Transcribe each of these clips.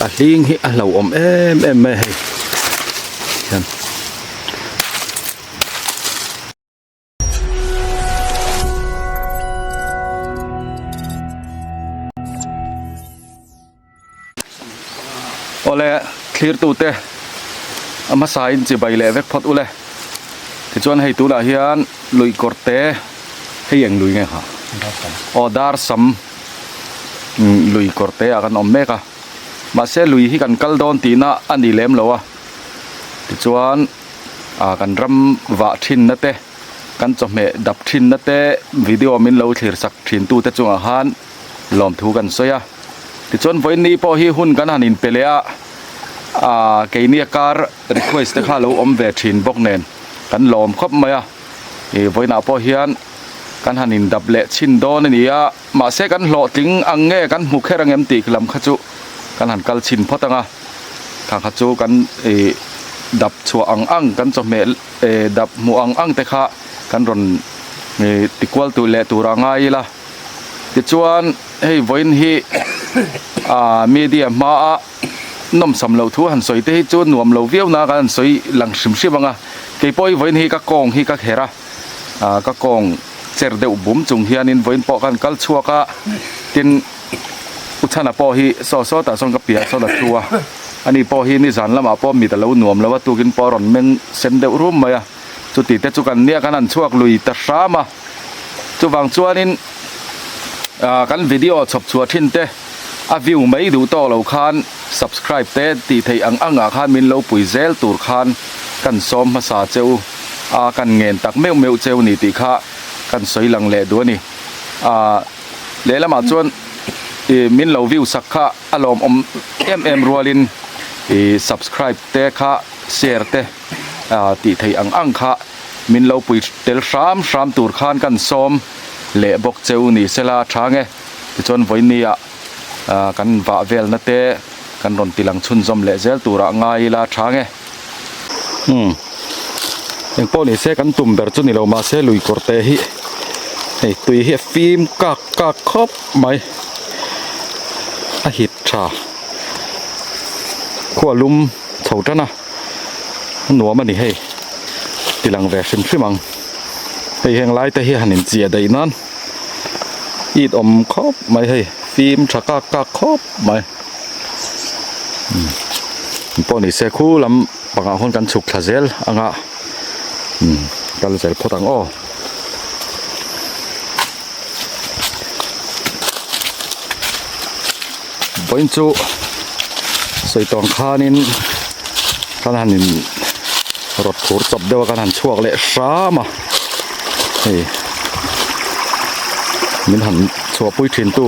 A hling hi a hlauhawm em em mai a hei hian. Awle thlirtute a hmasa in chibai leh vek phawt ule tichuan hei tunah hian lui kawr te hei eng lui nge kha aw dar sam lui kawr te ah kan awm mek a mahse lui hi kan kal dawn tihna a ni lem lo a tichuan ah kan ram vah thinna te kan chawhmeh dap thinna te video min lo thlir sak thin tu te chungah khan lawmthu kan sawi a tichuan vawiin pawh hi hun kan han inpe leh a ah keini a kar request te kha lo awm ve thin bawk nen kan lawm khawp mai a ih vawiinah pawh hian kan han indap leh chhin dawn a ni a mahse kan hlawhtling ang nge kan hmu kher ang em tih lam kha chu kan han kal chhin phawt ang a thla kha chu kan ih dap chhuah ang ang kan chawhmeh eh dap hmuh ang ang te kha kan rawn ih tikual tur leh tur a ngai ila. Tichuan hei vawiin hi ah media hmaa nawmsam loh thu han sawi te hi chu nuam lo viau na kan han sawi lang hrim hrim ang a, keipawh hi vawiin hi ka kawng hi ka kher a, ah ka kawng cher deuh bum chung hianin vawiin pawh ka han kal chhuak a, tin u chhana pawh hi saw saw tah sawn ka piah sawn a thu a, ani pawh hi nizan lamah pawh mit a lo nuam lo a, tukin pawh a rawn meng sen deuh rum mai a. Chuti te chu kan nia kan han chhuak lui ta hram a, chuvang chuanin ah kan video chhawp chhuah thin te a view mai duh tawk lo khan subscribe te tih theih ang ang ah khan min lo pui zel tur khan kan sawm hmasa che u a kan ngen tak meuh meuh cheu ni tih kha kan sawi lang leh duh a ni. Ah lehlamah chuan ih min lo view sak kha a lawmawm em em rualin ih subscribe te kha share te. tih theih ang ang kha min lo pui tel hram hram tur khan kan sawm leh bawk cheu ni sela tha nge tichuan vawinia kan vah velna te kan rawn ti lang chhunzawm leh zel turah ngai ila tha nge umm engpawh ni se kan tum ber chu ni lo mahse lui kawr te hi hei tui hi a fim kak kak khawp mai a hit tha khua lum chho tan a. A nuam a ni hei ti lang ve hrim hrim ang hei heng lai te hi han in chiah daih nan it awm khawp mai hei fim tha kak kak khawp mai umm pawh ni se khu lam pangah khawn kan chhuk thla zel anga umm kal zel phawt ang aw. Vawiin chu sawi tawng khanin kan han in rawt khur chawp deuh a kan han chhuak leh hram a hei min han chhuahpui thin tu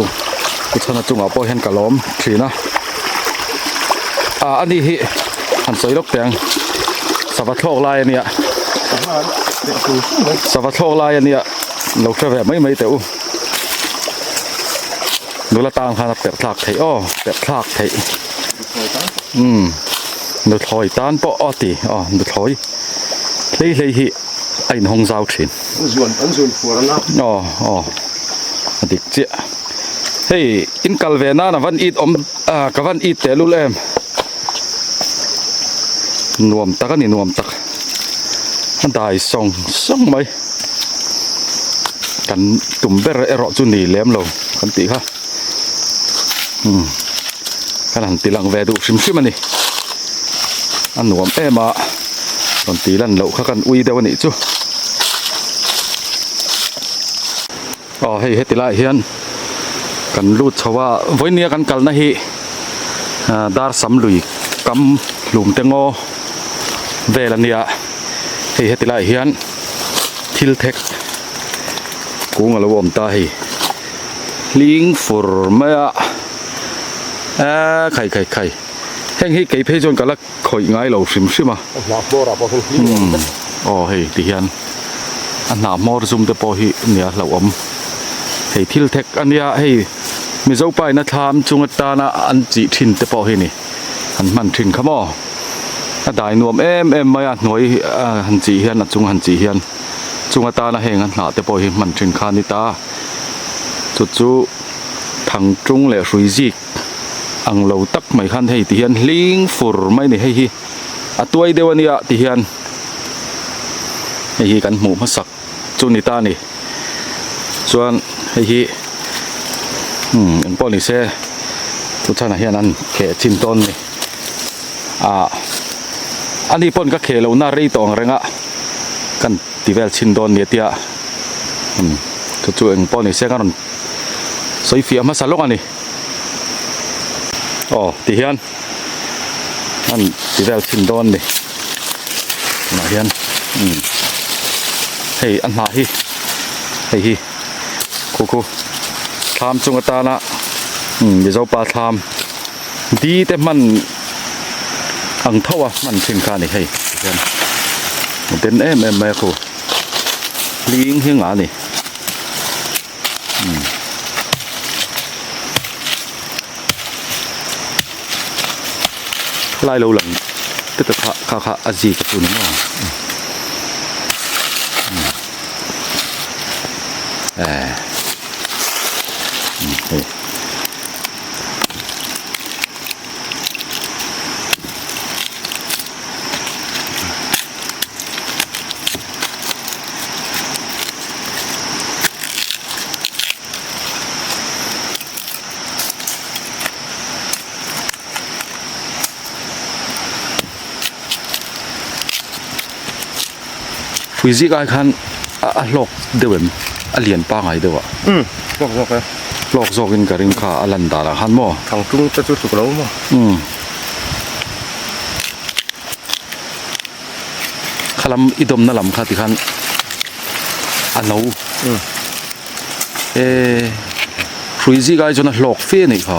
pu chhana chungah pawh hian ka lawm thin a ah ani hi han sawi lawk teh ang sava thlawk lai ania sava thlawk lai ania lo hre ve mai mai teh u. Nula tang khan a perh thlak theih aw perh thlak theih umm nuthlawi tan pawh aw ti aw nuthlawi hlei hlei hi a inhawng zau thin an an zuan fuar ang a aw aw a dik chiah hei in kal ve nan a van it awm ah ka van it teh lul em nuam tak a ni nuam tak a dai sawng sawng mai. Kan tum ber erawh chu ni lem lo kan tih kha umm kan han ti lang ve duh hrim hrim a ni a nuam em a rawn ti lan loh kha kan ui deuh a nih chu aw hei heti laiah hian kan lut chho a vawinia kan kalna hi ah dar sam lui kam hlum te ngaw vel a nia hei heti laiah hian. Thil thek kung a lo awm ta hei hling fur mai a eee khai khai khai heng hi kei phei chuan ka la khawih ngai lo hrim hrim a umm aw hei ti hian a hnah hmawr zum te pawh hi nia hlauhawm hei thil thek a nia hei mizo pa in a thlam chung atana an chih thin te pawh hi ni. An hman thin kha maw? A dai nuam em em mai a hnuai han chih hian a chung han chih hian chung atana heng a hnah te pawh hi hman thin kha a ni ta. Chu chu thangtung leh hrui zik Ang lo tak mai khan hei ti hian hling fur mai a ni hei hi a tuai deuh a nia ti hian hei hi kan hmuh hmasak chu ni ta a ni chuan hei hi umm eng pawh ni se chu chhanah hian an kheh chin tawn a ni ah ani pawn ka kheh lohna rei tawh ang reng a kan ti vel chhin dawn nia tia umm chu chu eng pawh ni se ka rawn sawi fiah hmasa lawk a ni. Aw ti hian an ti vel thin dawn ni tunah hian umm hei a hnah hi hei hi khu khu thlam chung atana umm mizo pa thlam di te hman ang tho a hman thin kha a ni hei ti hian a den em em mai a khu hling hi nga a ni. Khalai lo lang te te kha kha kha a zik a chu ni maw eh hei. Pui zik ai khan a hlawk deuh em a lian pangai deuh ah umm hlawk zawk e hlawk zawk in ka ring kha a lan dan ah khan maw thangtlung te chu tluk lo maw umm. Khalam i dawmna lam kha tikhan a no e hrui zik ai chuan a hlawk fe a nih kha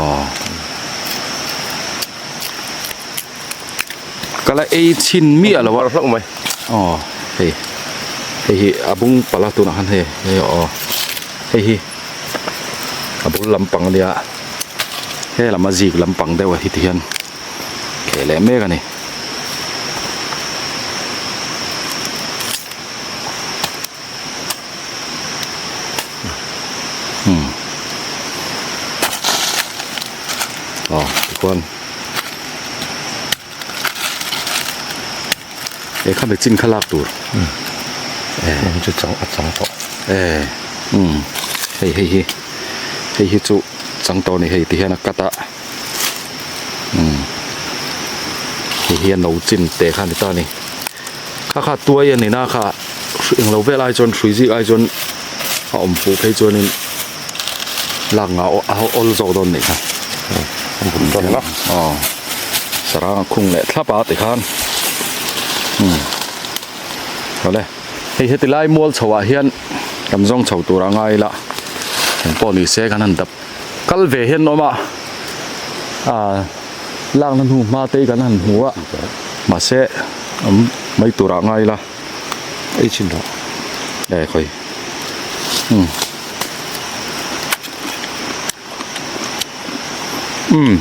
ka la ei chhin miah lo a hlauh mai aw hei hei hi a bung palh a tunah khan hei hei aw hei hi a bul lampang ania he lam a zik lampang deuh a hi ti hian. Kheh leh mek a ni. Hmm. Aw tikhuan he khami chin kha lak tur. Hmm. Eh chu chang a chang tawh. Eh hmm hei hei hi hei hi chu chang tawh a ni hei ti hian a cut a. Umm hei hi a no chin teh kha a ni ta a ni kha kha tuai a ni na kha englo vel ai chuan hrui zik ai chuan a awm fuh phei chuanin lak ngah a awl zawk dawn a nih kha aw sarang a khung leh thlap a tikhan umm awle hei heti lai mual chho ah hian kan zawng chho tur a ngai ila engpawh ni se kan han dap. Kal ve hian awm a, ah lakna hnu hma te hi kan han hmu a, mahse awm mai turah ngai ila ei chin rawh e khawi umm umm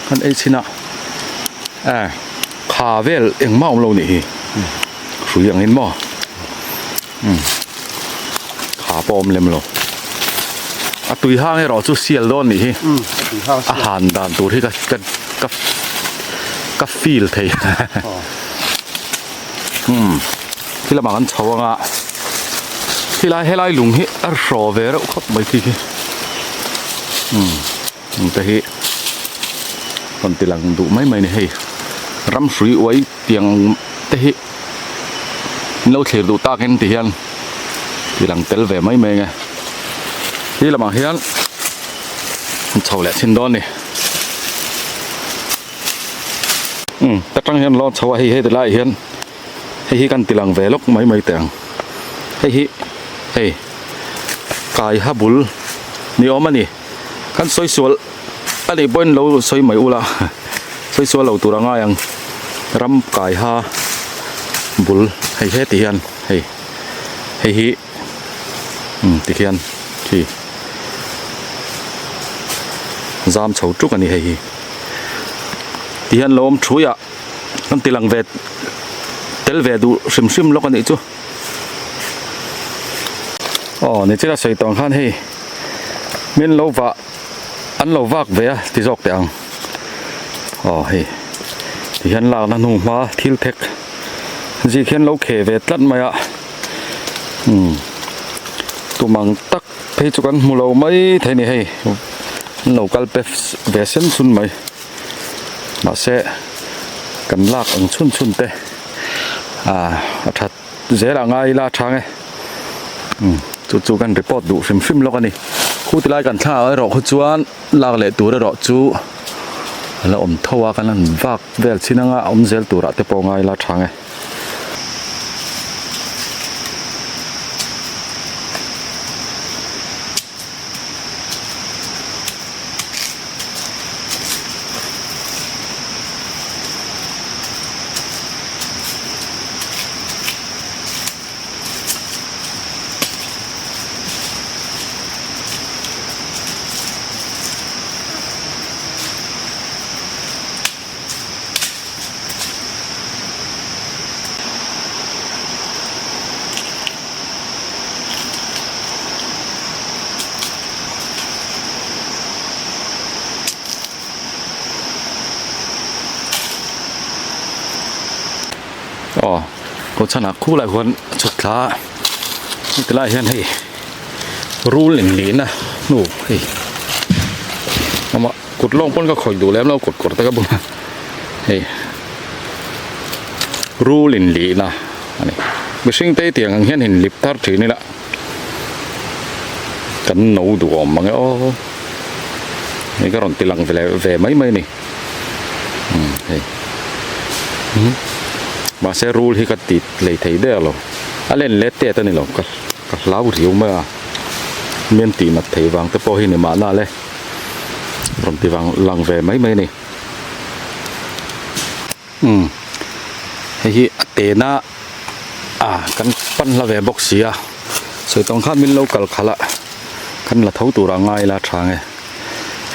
kan ei chin a e kha vel engmah awm lo nih hi hrui ang in maw. Umm kha pawh awm lem lo a tui hang erawh chu sial dawn nih hi a han dan tur hi ka ka ka ka feel thei umm khi lamah kan chho anga khilai helai lung hi a hraw ve reuh khawp mai khi khi umm heng te hi rawn ti lang duh mai mai a ni hei ram hrui uai tiang te hi. In lo thlir duh takin ti hian ti lang tel ve mai mai ang e. Hi lamah hian an chho leh thin dawn a ni. Umm ta tang hian lawn chho a hei heti laiah hian hei hi kan ti lang ve lawk mai mai teh ang. Hei hi hei kai ha bul ni awm a ni. Kan sawi sual a nih pawhin lo sawi mai ula sawi sual lo tur a ngai ang ram kai ha bul hei he ti hian hei hei hi umm ti khian khi zam chho tuk a ni hei hi ti hian lo awm thui a kan ti lang ve tel ve duh hrim hrim lawk a nih chu aw nichina sawi tawh ang khan hei. Min lo vah. an lo vak ve a ti zawk teh ang aw hei ti hian lakna hnu hma thil thek zik hian lo kheh ve tlat mai a umm tum ang tak phei chu kan hmu lo mai thei a ni hei an lo kal pe ve sen chhun mai mahse kan lak ang chhun chhun te ah a that zel a ngai ila a chhang e umm chu chu kan report duh hrim hrim lawk a ni khu ti lai kan thla ah erawh khaw chuan lak leh tur erawh chu a la awm tho a kan han vak vel chin anga a awm zel turah te pawh ngai ila a chhang e. Aw kawt chhanah khu lai huan a chhuk thla a heti lai hian hei rul inlihna hnu hei amah kut lawng pawn ka khawih duh lem lo kut kawr te ka bun a hei rul inlihna a ni mihring te tiang ang hian inlip thar thin ila kan no duh awm mang e aw hei ka rawn ti lang ve ve mai mai a ni umm hei mahse rul hi ka ti lei thei der lo a len let tet a ni lo ka ka hlau riau mai a mian tih nat theih vang te pawh hi ni mahna le. Rawn ti vang lang ve mai mai a ni. Umm hei hi a tena a kan pan hla ve bawk si a sawi tawng khan min lo kal khalh a kan la tho tur a ngai la tha nge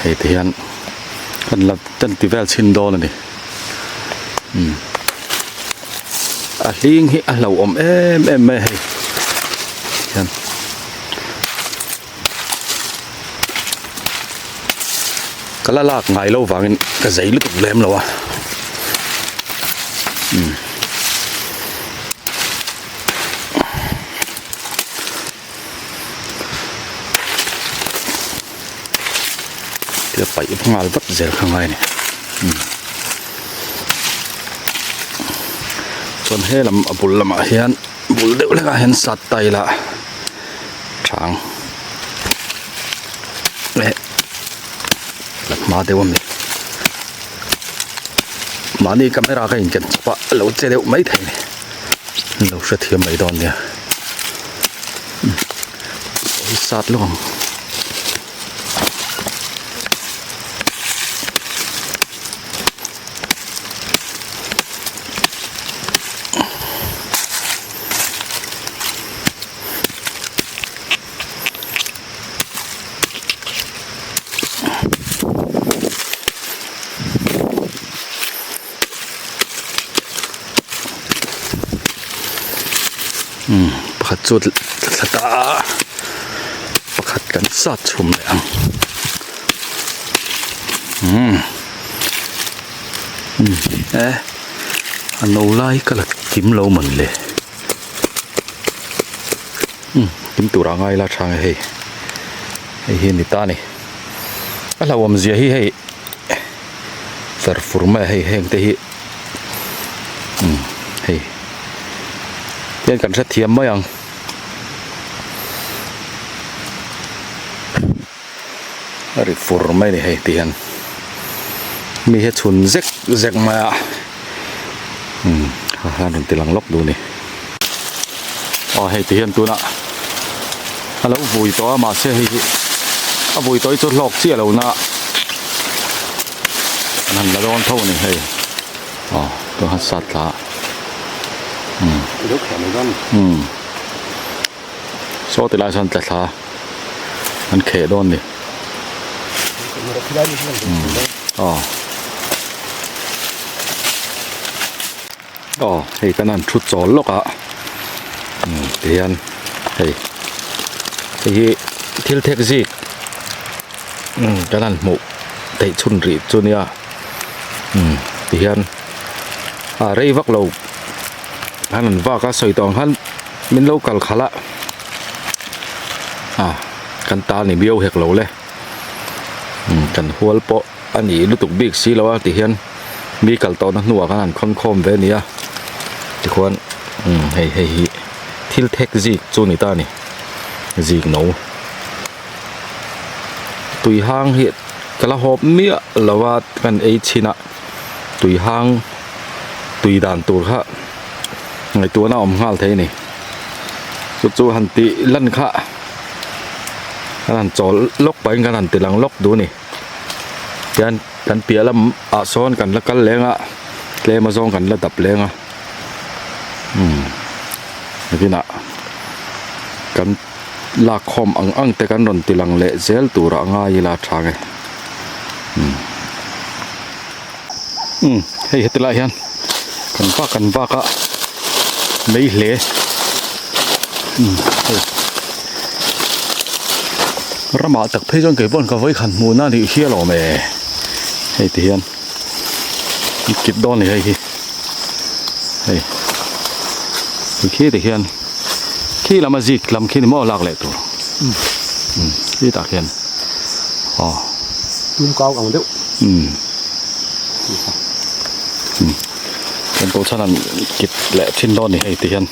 hei ti hian kan la kan ti vel chhin dawn a ni umm a hling hi a hlauhawm em em mai a hei hian. Ka la lak ngai lo vangin ka zei lutuk lem lo a umm tia paih nghal vat zel kha ngai a ni umm chuan he lam a bul lamah hian bul deuh hlekah hian sat ta ila. Chang leh la hma deuh a mi mahni camera ka inken chawp a a lo che deuh mai thei a ni lo hrethiam mai dawn nia hi sat lawk ang. Umm pakhat chu thla ta a pakhat kan sat chhum leh ang umm umm e a no lai ka la kim lo man le. Umm kim tur ah ngai la tha nge hei hei hi a ni ta a ni a hlauhawm zia hi hei fer fur mai a hei heng te hi umm hei tihian kan hrethiam mai ang a ri fur mai a ni hei tihian mi hi a chhun zek zek mai a umm ha han rawn ti lang lawk duh a ni aw hei tihian tunah a lo vui tawh a mahse hei hi a vui tawh hi chu hlawk chiah lo na an han la dawn tho a ni hei aw tun han sat thla a umm umm. Saw ti lai sawn tla thla an kheh dawn ni. Aw. Aw hei kan han thu chawl lawk a umm ti hian hei hei hi thil thek zik. Umm kan han hmuh theih chhun rih chu nia umm ti hian a rei vak lo han an vak a sawi tawh ang khan min lo kal khalh a a kan ta ni miau hek lo le umm kan hual pawh a ni lutuk bik si lo a ti hian mi kal tawhna hnuah khan an khawn khawm ve a ni a tikhuan umm hei hei hi thil thek zik chu a ni ta a ni zik no. Tui hang hi ka la hawp miah lo a kan ei chhin a tui hang tui dan tur kha ngaihtuahna a awm nghal thei a ni chu chu han tih lan kha kan han chawl lawk pahin kan han ti lang lawk duh a ni tian kan piah lam ah sawn kan la kal leng a tlem azawng kan la dap leng a umm nakinah kan. Lakkhawm ang ang te kan rawn ti lang leh zel turah a ngai ila tha nge. Umm. Umm hei heti lai hian kan vak kan vak a mei hle. Umm hei ramah tak phei chuan kei pawh ka vawi khan hmuhna a nih hi alawm e. Hei ti hian an kip dawn a ni hei hi. Hei khi ti hian. Khi lama zik lam khi ni maw lak leh tur. Umm khi tah khian aw. Tum kau ang deuh. Umm. Umm. Kan pawh chhan an kit leh thin dawn ni hei ti hian.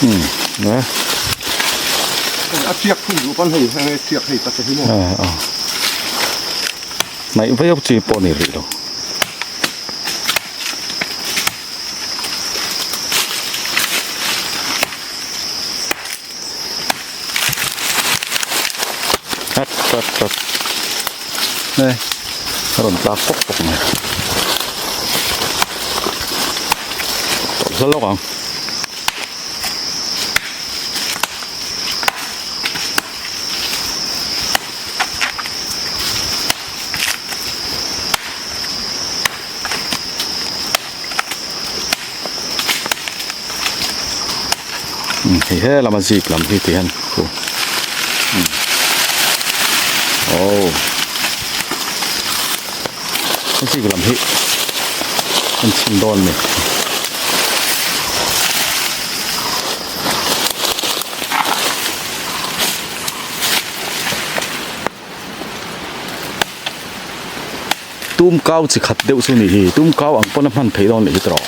Umm eh a chiak thung duh pawn hei hei chiak hei ta che hi maw eh a hnaih viau chi pawh ni rih lo. Tat tat tat nge a rawn tlak pawk pawk mai tawlh hla lawk ang. Hei he lama zik lam hi ti hian khu oh a zik lam hi an chhim dawn a ni. Tum kau chi khat deuh chu ni hi tum kau ang pawn a hman theih dawn leh hi tawh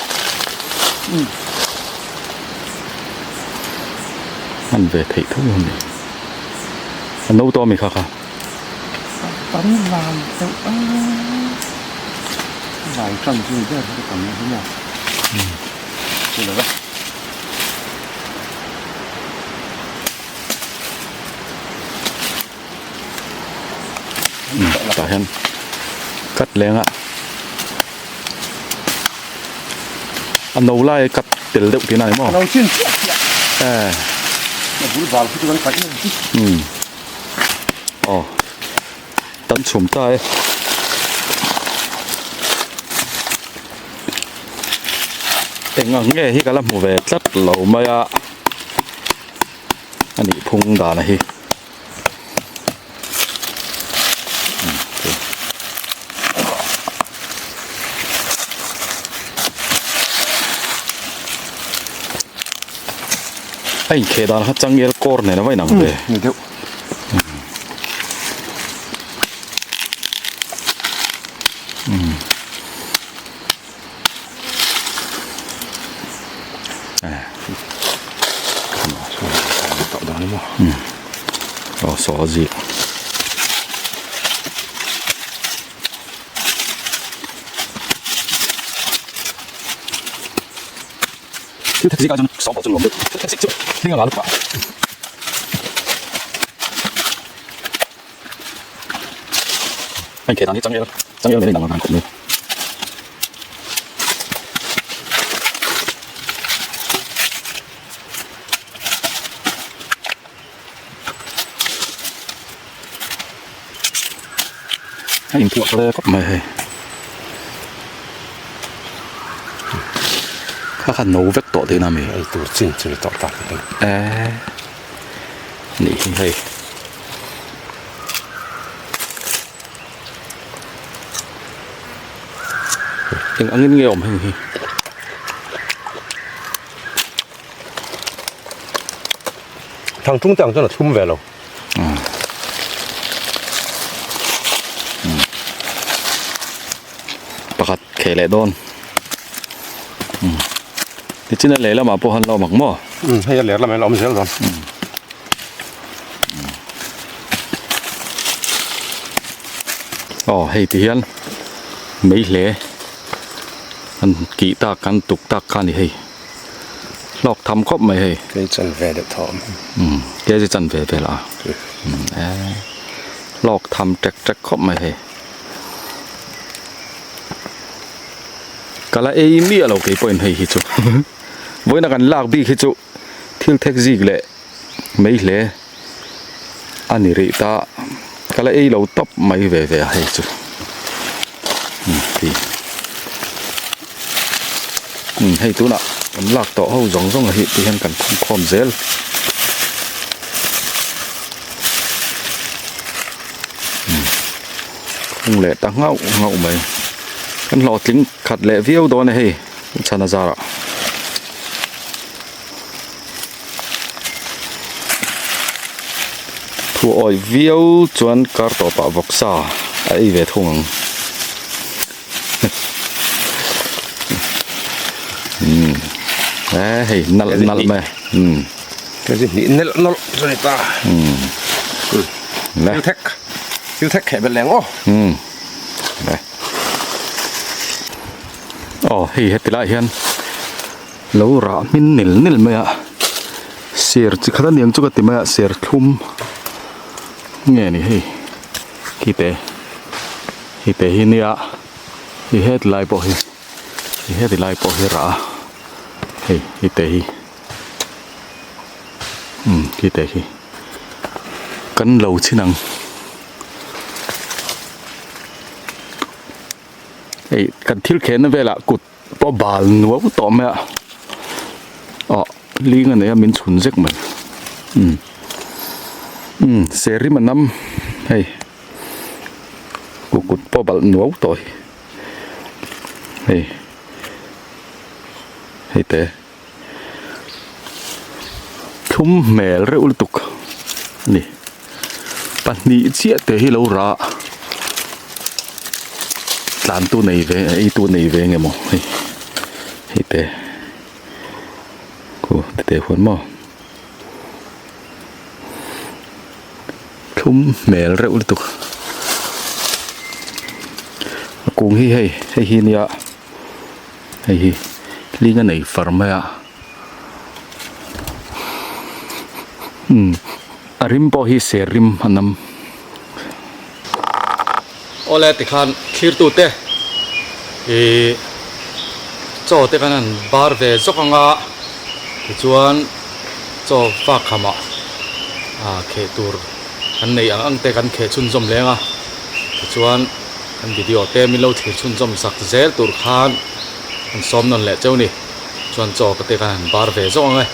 hman ve theih tho a ni a no tawh a mi kha kha tam lai deuh a lai tan chu ni ber hi tam hi maw chu lo ve. Tah hian cut leng a a no lai cut tel deuh tihna a ni maw no chin chiah chiah eh a bul val khi chu kan paih mai chu um aw tan chhum ta e eng ang nge hi ka la hmu ve tlat lo mai a a nih phung dan a hi. A inkheh dan kha changel kawr nen a va inang ve. Ni deuh. Aw saw a zik. Thil thek zik ah chuan saw pawh chu nuam deuh. Thil thek zik chu hling a la lutuk a. A inkheh dan hi changel changel nen a inang ang khawp mai. A inphuah hle khawp mai hei. Kha kha no vek tawh tihna mi? Ei tur chin chu ni tawh tak a ni. Eee nih hi hei. Eng angin nge awm heng hi? Thang tung te ang chuan a thlum ve lo. Pakhat kheh leh dawn. Tichin a leh lamah pawh han la awm ang maw? Hei a ler lamah hian a awm zel dawn. Aw hei ti hian mei hle an kih tak an tuk tak kha a ni hei. Hlawk tham khawp mai hei. Kei chan ve deuh tho. Umm kg chan ve vel a. Umm e hlawk tham tek tek khawp mai hei. Kala ei miah lo kei pawhin hei hi chu. Vawiin a kan lak bik hi chu thil thek zik leh mai hle a ni rih ta. Kala ei lo tawp mai ve ve a hei chu. Umm ti. Umm hei tunah kan lak tawh ho zawng zawng hi ti hian kan khum khawm zel. Umm khung leh ta nghauh nghauh mai. Kan hlawhtling khat leh viau dawn e hei chhan a zarah. Thu awih viau chuan kar tawpah vawksa a ei ve thung ang. Umm he hei nalh nalh mai umm. Cái gì nhỉ nalh nalh cho người ta. Umm. Thil thek thil thek kheh bet leng aw. Umm. Aw hei heti lai hian lo rah hmin nil nil mai a ser chi khat aniang chu ka ti mai a ser thlum nge ni hei khi te hei te hi nia hei heti lai pawh hi hei heti lai pawh hi rah a hei hei te hi umm khi te hi kan lo chhin ang. Hei kan thil khenna velah kut pawh bal nuau tawh mai a aw ling a nei a min chhun zek mai umm umm ser rim a nam hei kut pawh balh nuau tawh hi hei hei te thlum hmel reuh lutuk a ni pahnih chiah te hi lo rah tlan tu nei ve ei tu nei ve nge maw hei hei te khu te te huan maw thlum hmel reuh lutuk a kung hi hei hei hi nia. Hei hi hling a nei far mai a umm a rim pawh hi ser rim a nam. Awle tikhan thlirtute ih chaw te khan an bar ve zawk ang a tichuan chaw fak khamah ah kheh tur kan nei ang ang te kan kheh chhunzawm leng a tichuan. Kan video te min lo thlir chhunzawm sak zel tur khan an sawm nawn leh cheu ni. Chuan chaw ka te khan han bar ve zawk ang e.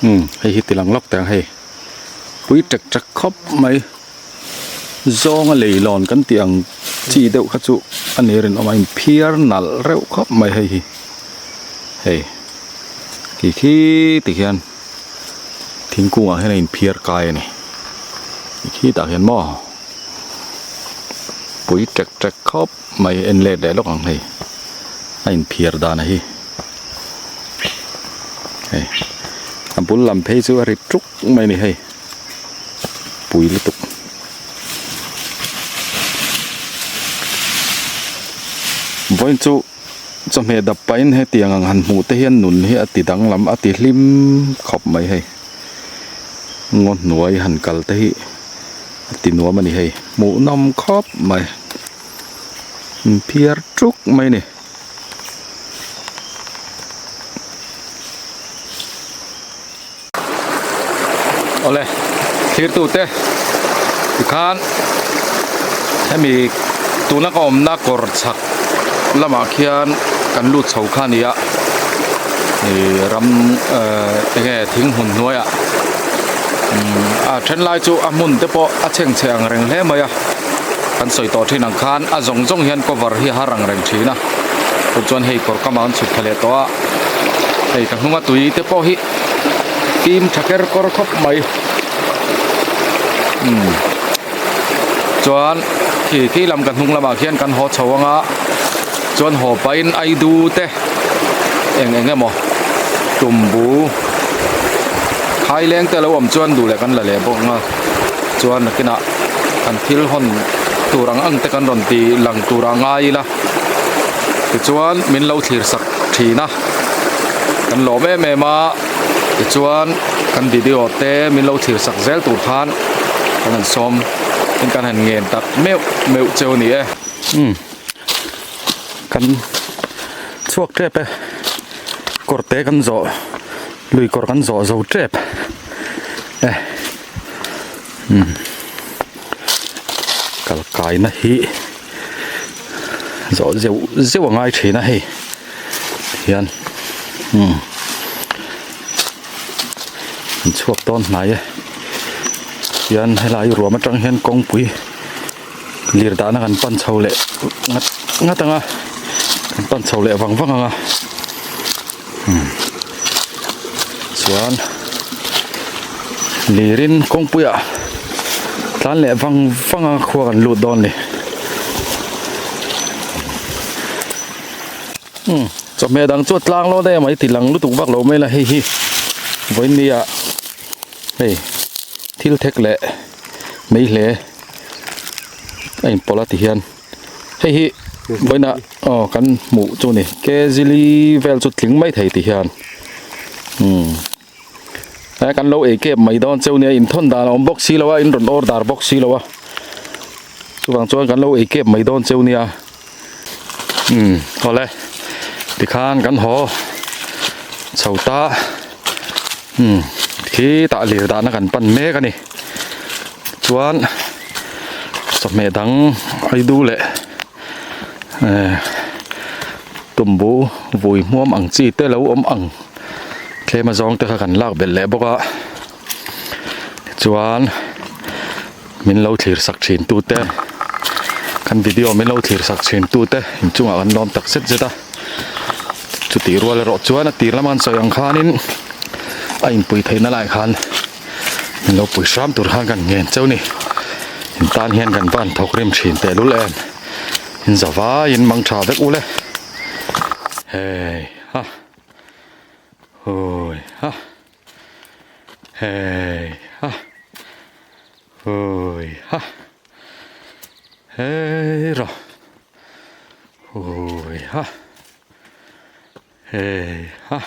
Umm hei hi tilang lawk teh ang hei pui tek tek khawp mai zawnga leilawn kan tih ang chi deuh kha chu a ni rinawm a inphiar nalh reuh khawp mai hei hi hei khi khi ti hian thingkung ah hian a inphiar kai a ni khi tah hian maw pui tek tek khawp mai en let leh lawk ang hei a inphiar dan a hi. Hei a bul lam phei chu a ri tuk mai a ni hei pui lutuk. Vawiin chu chawhmeh dap pahin hetiang ang han hmuh te hian nun hi a ti danglam a ti hlim khawp mai hei ngaw hnuai han kal te hi a ti nuam a ni hei hmuhnawm khawp mai inphiar tuk mai a ni. Awle thirtute tikhan hemi tuna ka awmna kawr chhak lamah khian kan lut chho kha a ni a ih ram ehh enge thing hmun hnuaiah umm a then lai chu a hmun te pawh a chhengchhe ang reng hle mai a. Kan sawi tawh thin ang khan a zawng zawng hian cover hi a har ang reng thin a tun chuan hei kawr kam ah an chhuk thla leh tawh a hei ka hnunga tui te pawh hi fim tha ker kawr khawp mai umm chuan khi khi lam ka hnung lamah khian kan haw chho ang a chuan haw pahin aidu te eng eng emaw tumbu khaileng te lo awm chuan duh leh kan la leh bawk ang a chuan nakinah kan thil hawn tur ang ang te kan rawn ti lang tur a ngai ila tichuan min lo thlir sak thin a kan lawm em em a tichuan kan video te min lo thlir sak zel tur khan kan han sawm in kan han ngen tak meuh meuh cheu a ni e. Umm kan chhuak tep e kawr te kan zawh lui kawr kan zawh zo tep e. Umm kal kaina hi zawh zeuh zeuh a ngai thin a hei hian umm an chhuak dawn hnai e hian helai ruam atang hian kawngpui lir dahna kan pan chho leh ngat ngat ang a kan pan chho leh vang vang ang a umm chuan lirin kawngpuiah tlan leh vang vang a khua kan lut dawn a ni umm chawhmeh dang chu a tlang lo daih a mai ti lang lutuk vak lo mai la hei hi vawiin nia hei thil thek leh mai hle a inpawlh a ti hian. Hei hi vawiinah aw kan hmuh chu a ni kezili vel chu tling mai thei ti hian umm he kan lo ei kep mai dawn cheu nia inthawn dan a awm bawk si lo a in rawn order bawk si lo a chuvang chuan kan lo ei kep mai dawn cheu nia umm awle tikhan kan haw chho ta umm khitah lir dahna kan pan mek a ni chuan. Chawhmeh dang aidu leh eh tumbu vui hmuam ang chi te lo awm ang tlem a zawng te kha kan lak belh leh bawk a tichuan min lo thlir sak thin tu te kan video min lo thlir sak thin tu te inchungah kan lawm tak zet zet a chutih rual erawh chuan a tir lama an sawi ang khanin a inpui theihna lai khan. Min lo pui hram tur khan kan ngen cheu ni in tan hian kan van thawk rim thin teh lul em in za vaiin mang tha vek ule hei ha hui ha hei ha hui ha hei rawh hui ha hei ha.